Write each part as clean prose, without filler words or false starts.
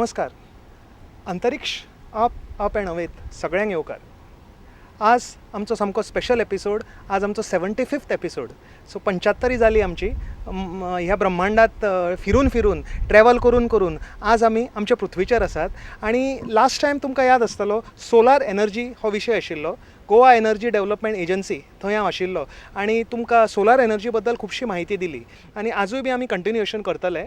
नमस्कार. अंतरिक्ष up up and अवेत सगळ्यांक येवकार. आज आमचो सामको स्पेशल एपिसोड. आज आमचो 75th episode. सो 75 जाली आमची. ह्या ब्रह्मांडात फिरून फिरून, ट्रॅवल करून करून आज आमी आमच्या पृथ्वीचेर आसात. आनी लास्ट टायम तुमकां याद आसतलो, सोलार एनर्जी हो विशय आशिल्लो. गोवा एनर्जी डेव्हलपमेंट एजन्सी थंय हांव आशिल्लो आनी तुमकां सोलार एनर्जी बद्दल खुबशी म्हायती दिली आनी आजूय बी आमी कंटिन्युएशन करतले.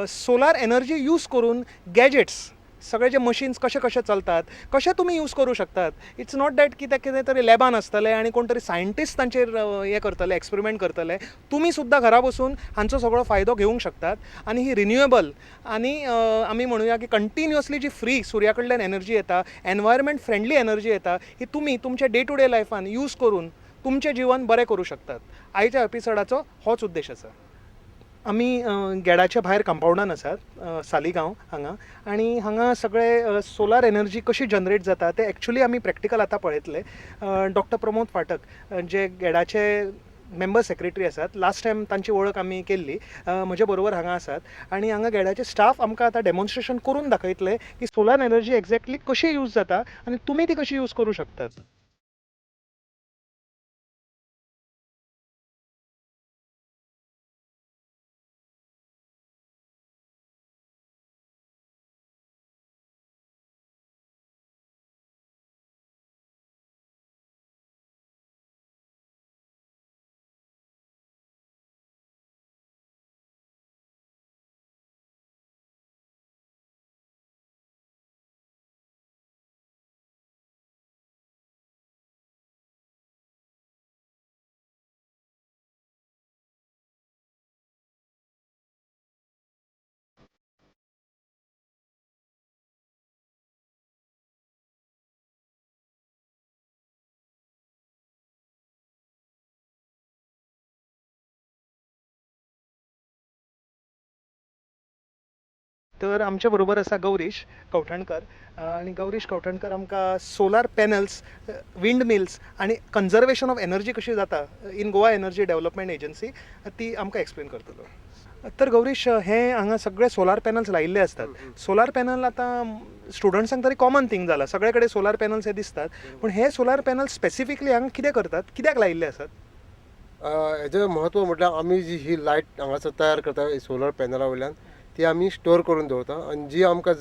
सोलार एनर्जी यूज करून गॅजेट्स सगळे जे मशीन्स कशे कशे चलतात, कशे तुमी यूज करूं शकतात. It's not that की ते कितें तरी लॅबान आसतले आनी कोण तरी सायंटिस्ट तांचेर हें करतले, एक्सपेरिमेंट करतले. तुमी सुद्दां घरा बसून हांचो सगळो फायदो घेवंक शकतात. आनी ही रिन्युएबल आनी आमी म्हणुया की कंटिन्युअसली जी फ्री सुर्या कडल्यान एनर्जी येता, एनवायरमेंट फ्रेंडली एनर्जी येता, ही तुमी तुमच्या डे टू डे लायफान यूज करून तुमचें जिवन बरें करूं शकतात. आयच्या एपिसोडाचो होच उद्देश आसा. आमी गेडाच्या भायर कंपावंडान आसात, सालिगांव हांगा. आनी हांगा सगळे सोलार एनर्जी कशी जनरेट जाता ते एक्चुली आमी प्रॅक्टिकल आतां पळयतले. डॉक्टर प्रमोद फाटक जे गेडाचे मेंबर सेक्रेटरी आसात, लास्ट टायम तांची वळख आमी केल्ली, म्हजे बरोबर हांगा आसात. आनी हांगा गेडाचे स्टाफ आमकां आतां डेमॉन्स्ट्रेशन करून दाखयतले की सोलार एनर्जी एक्झॅक्टली कशी यूज जाता आनी तुमी ती कशी यूज करूं शकतात. तर आमच्या बरोबर आसा गौरीश कवठणकर आनी गौरीश कवठणकर आमकां सोलार पॅनल्स, विंड मिल्स आनी कन्जर्वेशन ऑफ एनर्जी कशी जाता in Goa Energy Development Agency ती आमकां एक्सप्लेन करतलो. तर गौरीश, हे हांगा सगळे सोलार पॅनल्स लायिल्ले आसतात. सोलार पॅनल आतां स्टुडंट्सांक तरी कॉमन थींग जाला, सगळे कडेन सोलार पॅनल्स हे दिसतात. पूण हे सोलार पॅनल स्पेसिफिकली हांगा कितें करतात, कित्याक लायिल्ले आसात? हेजें म्हत्व म्हटल्यार आमी जी ही लायट हांगासर तयार करता सोलर पॅनला वयल्यान, ती आमी स्टोर करून दवरता आनी जी आमकां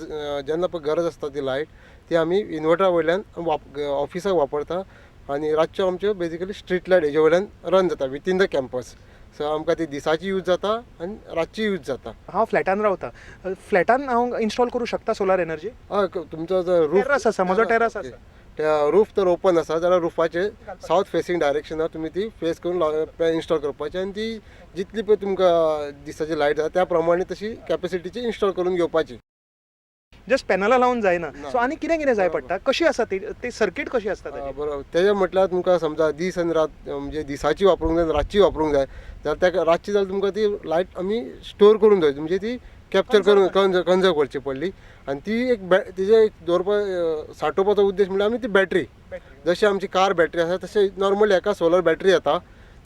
जेन्ना पळय गरज आसता ती लायट, ती आमी इन्वर्टरा वयल्यान ऑफिसाक वापरता. आनी रातच्यो आमच्यो बेजिकली स्ट्रीट लायट हेजे वयल्यान रन जाता विथीन the campus. सो आमकां ती दिसाची यूज जाता आनी रातची यूज जाता. हांव फ्लॅटान रावता, फ्लॅटान हांव इन्स्टॉल करूं शकता सोलार एनर्जी? हय, तुमचो जर रूफ टेरस आसा, म्हजो टेरस आसा. रूफ तर ओपन आसा जाल्यार रुफाचेर सावथ फेसींग डायरेक्शनार तुमी ती फेस करून इन्स्टॉल करपाची आनी ती जितली पळय तुमकां दिसाची लायट जाता त्या प्रमाणे तशी कॅपेसिटीची इन्स्टॉल करून घेवपाची. जस्ट पॅनला लावन जायना. ना. सो आनी कितें कितें जाय पडटा, कशी आसा ती, ती सर्कीट कशी आसता ताची? बरोबर, तेजें म्हटल्यार तुमकां समजा दीस आनी रात, म्हणजे दिसाची वापरूंक जाय आनी रातची वापरूंक जाय जाल्यार ताका रातची जाल्यार तुमकां ती लायट आमी स्टोर करून दवरची, म्हणजे ती कॅप्चर करून कन्जर्व करची पडली. आनी ती एक तेजे एक दवरपा, सांठोवपाचो उद्देश म्हणल्यार आमी ती बॅटरी, जशी आमची कार बॅटरी आसा तशें नॉर्मली एका सोलर बॅटरी येता,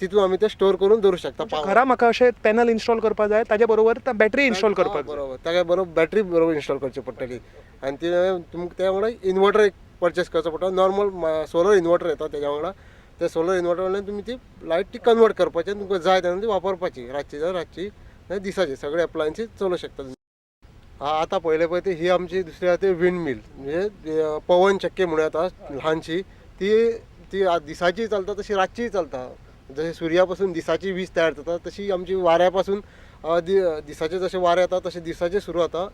तितून आमी ते स्टोर करून दवरूं शकता. घरा म्हाका अशें पॅनल इन्स्टॉल करपाक जाय, ताजे बरोबर बॅटरी इन्स्टॉल करपाक जाय. बरोबर, ताका बरोबर बॅटरी बरोबर इन्स्टॉल करची पडटली. आनी ती तुमकां त्या वांगडा इन्वर्टर एक परचेस करचो पडटा. नॉर्मल सोलर इन्वर्टर येता तेज्या वांगडा, त्या सोलर इन्वर्टर वयल्यान तुमी ती लायट ती कन्वर्ट करपाची आनी तुमकां जाय तेन्ना ती वापरपाची, रातची जाल्यार रातची, नाल्यार दिसाची, सगळे एप्लायन्सीस चलोवंक शकता. आतां पळयलें पळय ती ही आमची दुसरी आसा ती विंड मिल, म्हणजे पवन चक्की म्हणूं येता ल्हानशी. ती दिसाची चलता तशी रातचीय चलता. जशें सुर्या पासून दिसाची वीज तयार जाता तशी आमची वाऱ्या पासून दिसाचें जशें वारें येता तशें दिसाचें सुरू जाता,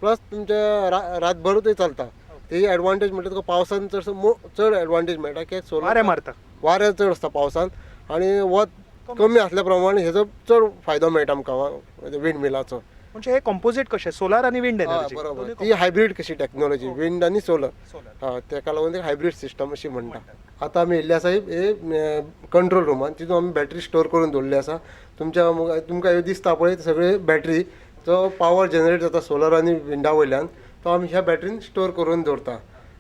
प्लस तुमच्या रातभरूय चलता. तेजी एडवांटेज म्हणल्यार तुका पावसान चडसो चड एडवांटेज मेळटा, कित्याक सोलर वारें मारता, वारें चड आसता पावसान आनी वत कमी आसल्या प्रमाणे हेजो चड फायदो मेळटा आमकां विंड मिलाचो. म्हणजे हे कॉम्पोजीट कशें, सोलार आनी विंड एनर्जी? बरोबर, ती हायब्रीड कशी टेक्नॉलॉजी, विंड आनी सोलर, तेका लागून हायब्रीड सिस्टम अशी म्हणटा. आतां आमी येयल्ले आसा हे कंट्रोल रुमान, तितून आमी बॅटरी स्टोर करून दवरल्ली आसा. तुमकां ह्यो दिसता पळय सगळे बॅटरी, जो पावर जनरेट जाता सोलर आनी विंडा वयल्यान तो आमी ह्या बॅटरीन स्टोर करून दवरता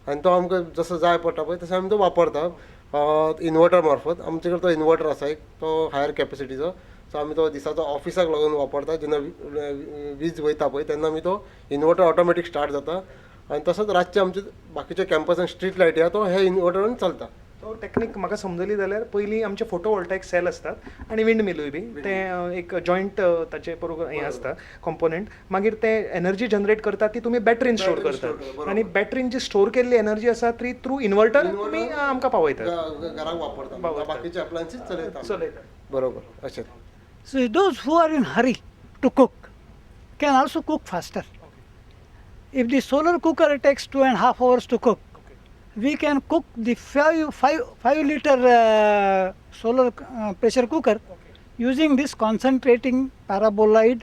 आनी तो आमकां जसो जाय पडटा पळय तसो आमी तो वापरता. इन्वर्टर मार्फत. आमचे कडेन तो इन्वर्टर आसा एक, तो हायर कॅपेसिटीचो. सो आमी तो दिसाचो ऑफिसाक लागून वापरता. जेन्ना वीज वयता पळय तेन्ना आमी तो इन्वर्टर ऑटोमॅटीक स्टार्ट जाता आनी तसोच रातचे आमचे बाकीचे कॅम्पसान स्ट्रीट लायटी आहा तो हे इन्वर्टरान चलता. तो टेक्नीक म्हाका समजली जाल्यार पयलीं आमचे फोटो वोल्टायक सेल आसतात आनी विंड मिलूय बी ते एक जॉयंट ताचे बरोबर हें आसता कॉम्पोनंट. मागीर ते एनर्जी जनरेट करता ती तुमी बॅटरीन स्टोर करतात आनी बॅटरीन जी स्टोर केल्ली एनर्जी आसा ती थ्रू इन्वर्टर तुमी आमकां पावयतात, घराक वापरतात, बाकीचे एप्लायन्सीस चलयतात चलयतात. बरोबर अशें. So those who are in hurry to cook can also cook faster. If the solar cooker takes 2.5 hours to cook, we can cook the 5 liter solar pressure cooker using this concentrating paraboloid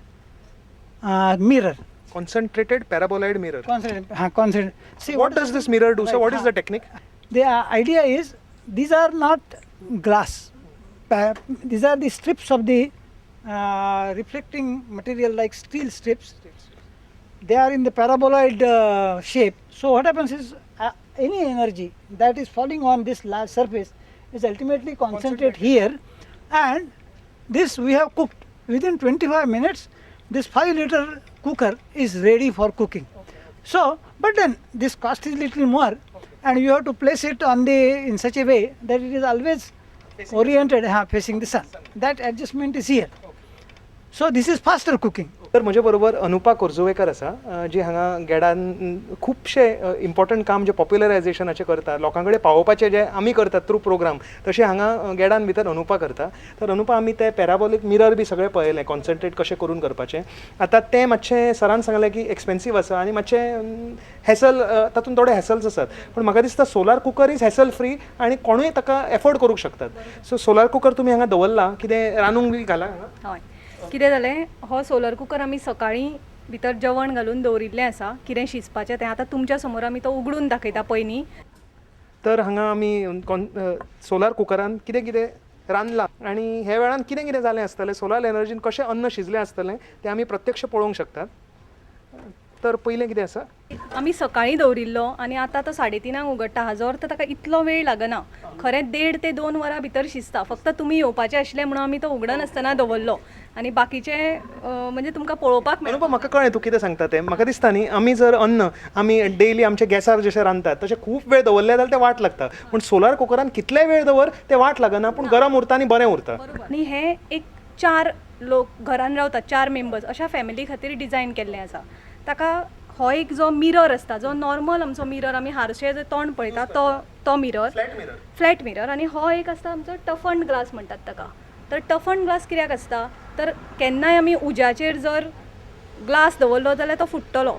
mirror. Concentrated paraboloid mirror. Concentrate. See, what does this mirror do, sir? What is the technique? The idea is these are not glass. These are the strips of the reflecting material like steel strips. They are in the paraboloid shape. So what happens is any energy that is falling on this large surface is ultimately concentrated here, and this we have cooked within 25 minutes. This 5 liter cooker is ready for cooking. So, but then this cost is little more, and you have to place it on the in such a way that it is always oriented facing the sun. That adjustment is here. So this is faster cooking. तर म्हजे बरोबर अनुपा कोर्जुवेकर आसा, जी हांगा गेडान खुबशे important काम जे पॉप्युलरायझेशनाचें करता, लोकां कडेन पावोवपाचें जें आमी करतात थ्रू प्रोग्राम, तशें हांगा गेडान भितर अनुपा करता. तर अनुपा, आमी ते पॅराबॉलीक मिरर बी सगळें पळयलें कॉन्सन्ट्रेट कशें करून करपाचें. आतां तें मातशें सरान सांगलें की एक्सपेन्सीव आसा आनी मातशें हॅसल, तातूंत थोडे हॅसल्स आसात, पूण म्हाका दिसता solar cooker is hassle free आनी कोणूय ताका एफोर्ड करूंक शकतात. सो सोलार कुकर तुमी हांगा दवरला, कितें रांदूंक बी घाला हांगा? हय, कितें जालें, हो सोलर कुकर आमी सकाळीं भितर जेवण घालून दवरिल्लें आसा, कितें शिजपाचें तें आतां तुमच्या समोर आमी तो उगडून दाखयता पयलीं. तर हांगा आमी सोलार कुकरान कितें कितें रांदलां आनी हे वेळान कितें कितें जालें आसतलें, सोलार एनर्जीन कशें अन्न शिजलें आसतलें तें आमी प्रत्यक्ष पळोवंक शकतात. तर पयलें कितें आसा, आमी सकाळीं दवरिल्लो आनी आतां तो 3:30 उगडटा. हाजो अर्थ ताका इतलो वेळ लागना, खरें 1.5 ते 2 वरां भितर शिजता. फक्त तुमी येवपाचें आशिल्लें म्हणून आमी तो उगडनासतना दवरलो आनी बाकीचें म्हणजे तुमकां पळोवपाक मेळटा. अनुपा, म्हाका कळ्ळें तूं कितें सांगता तें. म्हाका दिसता न्ही, आमी जर अन्न आमी डेली आमच्या गॅसार जशें रांदतात तशें खूब वेळ दवरलें जाल्यार तें वाट लागता, पूण सोलार कुकरान कितलेय वेळ दवर तें वाट लागना, पूण गरम उरता आनी बरें उरता. आनी हें एक 4 लोक घरान रावतात, 4 मेंबर्स अशा फॅमिली खातीर डिजायन केल्लें आसा. ताका हो एक जो मिरर आसता, जो नॉर्मल आमचो मिरर आमी हारशे जे तोंड पळयता तो मिरर, फ्लॅट मिरर. आनी हो एक आसता आमचो टफन ग्लास म्हणटात ताका. तर टफन ग्लास कित्याक आसता, तर केन्नाय आमी उज्याचेर जर ग्लास दवरलो जाल्यार तो फुट्टलो.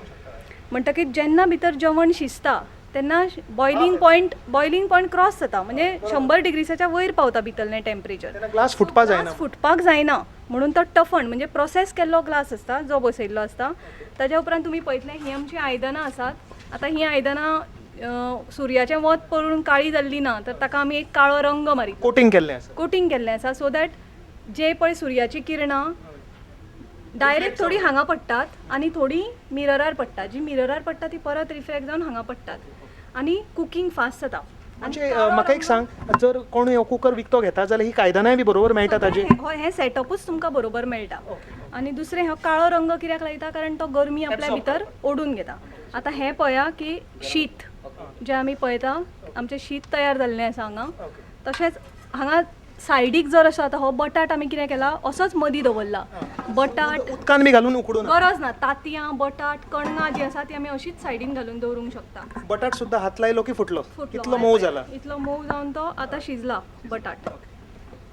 म्हणटकीर जेन्ना भितर जेवण शिजता तेन्ना बॉयलिंग पॉयंट क्रॉस जाता, म्हणजे 100 डिग्रीसाच्या वयर पावता भितरलें टेम्परेचर. ग्लास फुटपाक जायना, फुटपाक जायना म्हणून तो टफन म्हणजे प्रोसेस केल्लो ग्लास आसता जो बसयल्लो आसता. ताज्या उपरांत तुमी पळयतले हीं आमचीं आयदनां आसात. आतां हीं आयदनां सुर्याचें वत पडून काळी जाल्ली ना, तर ताका आमी एक काळो रंग मारिता, कोटींग केल्लें आसा, कोटींग केल्लें आसा, सो that जे पळय सुर्याची किरणां डायरेक्ट थोडी हांगा पडटात आनी थोडी मिररार पडटा. जी मिररार पडटा ती परत रिफ्लेक्ट जावन हांगा पडटात आनी कुकींग फास्ट जाता. म्हणजे म्हाका एक सांग, जर कोणूय हो कुकर विकतो घेता जाल्यार ही आयदनांय बी बरोबर मेळटा ताजी? हय, हें सेटअपूच तुमकां बरोबर मेळटा. आनी दुसरें, हो काळो रंग कित्याक लायता, कारण तो गरमी आपल्या भितर ओडून घेता. आतां हें पळया की शीत जें आमी पळयता, आमचें शीत तयार जाल्लें आसा हांगा. तशेंच हांगा सायडीक जर आसा, आतां हो बटाट आमी कितें केला, असोच मदीं दवरला. बटाट उदकान बी घालून उकडून गरज ना, तातयां, बटाट, कणगां जीं आसा ती आमी अशीच सायडीन घालून दवरूंक शकता. बटाट सुद्दां हात लायलो की फुटलो, इतलो मोव जाला, इतलो मोव जावन तो आतां शिजला बटाट.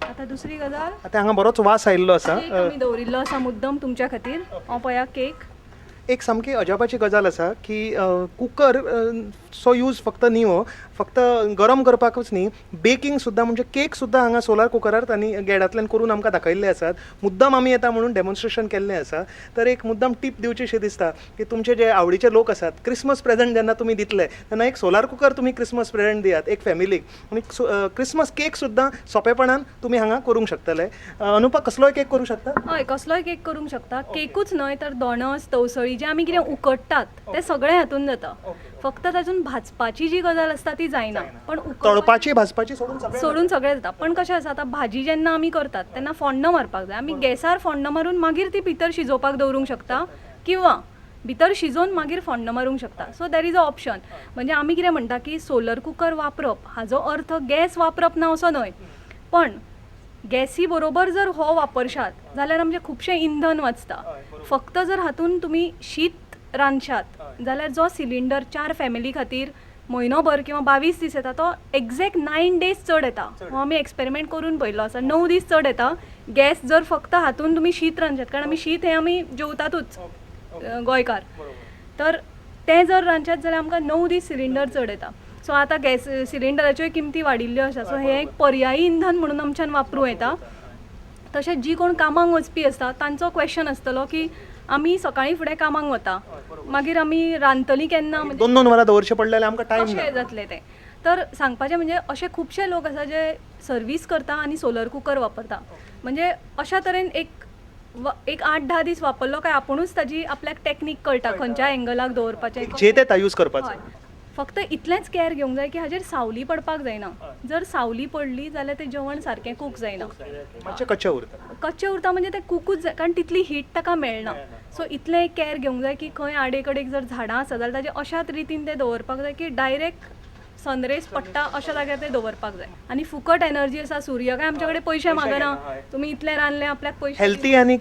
आतां दुसरी गजाल, आतां हांगा बरोच वास आयिल्लो आसा. केक आमी दवरिल्लो आसा मुद्दम तुमच्या खातीर. हांव पळया केक. एक सामकी अजापाची गजाल आसा की कुकर सो यूज फक्त न्ही, हो फक्त गरम करपाकूच न्ही, बेकींग सुद्दां, म्हणजे केक सुद्दां हांगा सोलार कुकरार तांणी गेडांतल्यान करून आमकां दाखयल्ले आसात. मुद्दाम आमी येता म्हणून डेमॉन्स्ट्रेशन केल्लें आसा. तर एक मुद्दाम टीप दिवची शी दिसता की तुमचे जे आवडीचे लोक आसात, क्रिसमस प्रेझेंट जेन्ना तुमी दितले तेन्ना एक सोलार कुकर तुमी क्रिसमस प्रेझेंट दियात एक फॅमिलीक, आनी क्रिसमस केक सुद्दां सोंपेपणान तुमी हांगा करूंक शकतले. अनुपा, कसलोय केक करूंक शकता? हय, कसलोय केक करूंक शकता. केकूच न्हय तर दोणस, तवसळी जे आमी कितें उकडटात तें सगळें हातून जाता. फक्त तातूंत भाजपाची जी गजाल आसता ती जायना, पण तळपाची भाजपाची सोडून सगळें. सोडून सगळें जाता. पण कशें आसा, आतां भाजी जेन्ना आमी करतात तेन्ना फोण्ण मारपाक जाय. आमी गॅसार फोण्ण मारून मागीर ती भितर शिजोवपाक दवरूंक शकता किंवा भितर शिजोवन मागीर फोण्ण मारूंक शकता. So there is a option. म्हणजे आमी कितें म्हणटा की सोलर कुकर वापरप हाजो अर्थ गॅस वापरप ना असो न्हय, पण गॅसी बरोबर जर हो वापरशात जाल्यार आमचें खुबशें इंधन वाचता. फक्त जर हातून तुमी शीत रांदशात जाल्यार जो सिलिंडर 4 फॅमिली खातीर म्हयनोभर किंवा 22 दीस येता तो एग्जॅक्ट 9 डेज चड येता. हो आमी एक्सपेरिमेंट करून पळयल्लो आसा. 9 दीस चड येता गॅस जर फक्त हातून तुमी शीत रांदशात, कारण आमी शीत हें आमी जेवतातूच गोंयकार, तर तें जर रांदशात जाल्यार आमकां 9 दीस सिलिंडर चड येता. सो आतां गॅस सिलिंडराच्योय किमती वाडिल्ल्यो आसा. सो हें एक पर्यायी इंधन म्हणून आमच्यान वापरूं येता. तशेंच जी कोण कामाक वचपी आसता तांचो क्वेश्चन आसतलो की आमी सकाळीं फुडें कामाक वता, मागीर आमी रांदतलीं केन्ना, म्हणजे 2-2 वरां दवरचें पडलें जाल्यार आमकां टायम कशें जातलें तें. तर सांगपाचें म्हणजे अशे खुबशे लोक आसा जे सर्वीस करता आनी सोलर कुकर वापरता. म्हणजे अशा तरेन एक 8-10 दीस वापरलो काय आपुणूच ताजी आपल्याक टॅक्नीक कळटा, खंयच्या एंगलाक दवरपाचें, जे ते यूज करपाचो. फक्त इतलेंच कॅर घेवंक जाय की हाजेर सावली पडपाक जायना. जर सावली पडली जाल्यार तें जेवण सारकें कूक जायना, मातशें कच्चें उरता. कच्चें उरता म्हणजे तें कुकूच जाय, कारण तितली हीट ताका मेळना. सो इतलें एक कॅर घेवंक जाय की खंय आडे कडेक जर झाडां आसा जाल्यार ताजें अशाच रितीन तें दवरपाक जाय की डायरेक्ट सनरेज पडटा अशा जाग्यार तें दवरपाक जाय. आनी फुकट एनर्जी आसा, सूर्य काय आमचे कडेन पयशे मागना, तुमी इतलें रांदलें आपल्याक पयशे. हेल्थी आनी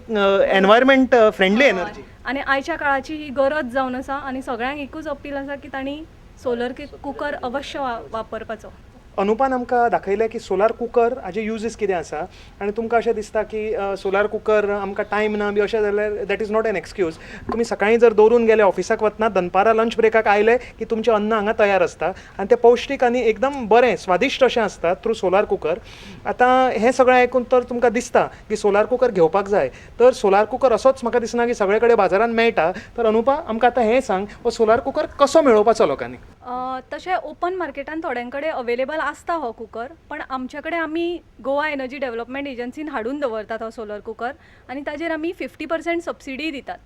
एनवायरमेंट फ्रेंडली एनर्जी. आनी आयच्या काळाची ही गरज जावन आसा आनी सगळ्यांक एकूच अपील आसा की तांणी सोलर कुकर अवश्य वापरपाचो. अनुपान आमकां दाखयलें की सोलार कुकर हाजे युजीस कितें आसा, आनी तुमकां अशें दिसता की सोलार कुकर आमकां टायम ना बी अशें जाल्यार that is not an excuse. तुमी सकाळीं जर दवरून गेले ऑफिसाक वतना, दनपारां लंच ब्रेकाक आयले की तुमचें अन्न हांगा तयार आसता आनी तें पौश्टीक आनी एकदम बरें स्वादिश्ट अशें आसता थ्रू सोलार कुकर. आतां हें सगळें आयकून तर तुमकां दिसता की सोलार कुकर घेवपाक जाय, तर सोलार कुकर असोच म्हाका दिसना की सगळे कडेन बाजारांत मेळटा. तर अनुपा आमकां आतां हें सांग, हो सोलार कुकर कसो मेळोवपाचो लोकांनी? तशें ओपन मार्केटान थोड्यां कडेन अवेलेबल आसता हो कुकर, पण आमचे कडेन आमी गोवा एनर्जी डेव्हलपमेंट एजन्सीन हाडून दवरतात हो सोलर कुकर आनी ताजेर आमी 50% सबसिडी दितात.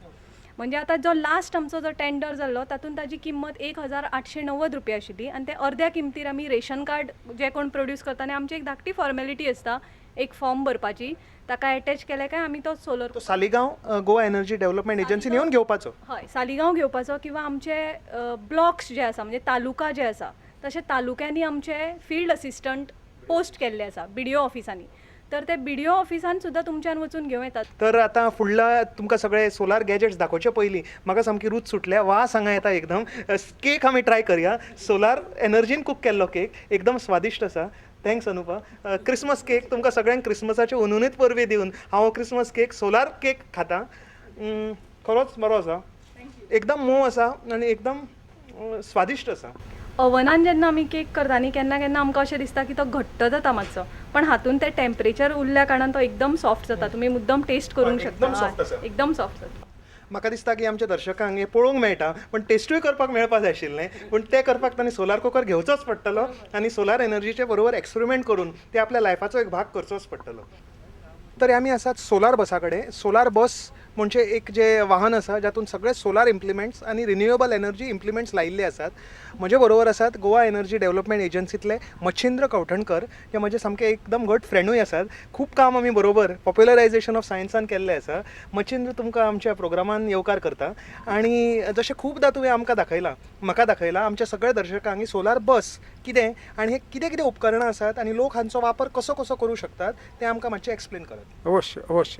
म्हणजे आतां जो लास्ट आमचो जो टेंडर जाल्लो तातूंत ताजी किंमत 1890 रुपया आशिल्ली आनी ते अर्द्या किमतीर आमी रेशन कार्ड जे कोण प्रोड्यूस करता आनी आमची एक धाकटी फॉर्मेलिटी आसता एक फॉर्म भरपाची, ताका एटॅच केलें काय आमी तो सोलर तो सालिगांव गोवा एनर्जी डेव्हलपमेंट एजन्सीन येवन घेवपाचो. हय, सालिगांव घेवपाचो किंवा आमचे ब्लॉक्स जे आसा म्हणजे तालुका जे आसा तशें तालुक्यांनी आमचे फिल्ड असिस्टंट पोस्ट केल्ले आसा बी डी ओ ऑफिसांनी, तर ते बी डी ओ ऑफिसान सुद्दां तुमच्यान वचून घेवं येतात. तर आतां फुडल्या तुमकां सगळे सोलार गॅजेट्स दाखोवचे पयलीं म्हाका सामकी रूच सुटल्या, वास हांगा येता एकदम. केक आमी ट्राय करया, सोलार एनर्जीन कूक केल्लो केक एकदम स्वादिश्ट आसा. Thanks Anupa. Christmas cake तुमकां सगळ्यांक क्रिसमसाचे हुनहुनीत परबीं दिवन हांव क्रिसमस केक सोलार केक खाता. खरोच बरो आसा, एकदम मोव आसा आनी एकदम स्वादिश्ट आसा. ओवनान जेन्ना आमी केक करता न्ही, केन्ना केन्ना आमकां अशें दिसता की तो घट्ट जाता मातसो, पण हातून तें टेम्परेचर उरल्या कारणान तो एकदम सॉफ्ट जाता. तुमी मुद्दम टेस्ट करूंक शकता. एकदम सॉफ्ट आसा. एकदम सॉफ्ट जाता. म्हाका दिसता की आमच्या दर्शकांक हें पळोवंक मेळटा पण टेस्टूय करपाक मेळपा जाय आशिल्लें, पूण तें करपाक तांणी सोलार कुकर घेवचोच पडटलो आनी सोलार एनर्जीचे बरोबर एक्सपेरिमेंट करून ते आपल्या लायफाचो एक भाग करचोच पडटलो. तर आमी आसात सोलार बसा कडेन. सोलार बस म्हणजे एक जे वाहन आसा जातून सगळे सोलार इम्प्लिमेंट्स आनी रिन्युएबल एनर्जी इम्प्लिमेंट्स लायिल्ले आसात. म्हजे बरोबर आसात गोवा एनर्जी डेव्हलपमेंट एजन्सींतले मच्छिंद्र कवठणकर, जे म्हजे सामके एकदम घट फ्रेंडूय आसात. खूब काम आमी बरोबर पॉप्युलरायजेशन ऑफ सायन्सान केल्लें आसा. मच्छिंद्र, तुमकां आमच्या प्रोग्रामान येवकार करता. आनी जशें खुबदां तुवें आमकां दाखयलां, म्हाका दाखयलां, आमच्या सगळ्या दर्शकांक सोलार बस कितें आनी हे कितें कितें उपकरणां आसात आनी लोक हांचो वापर कसो कसो करूं शकतात तें आमकां मातशें एक्सप्लेन करात. अवश्य अवश्य.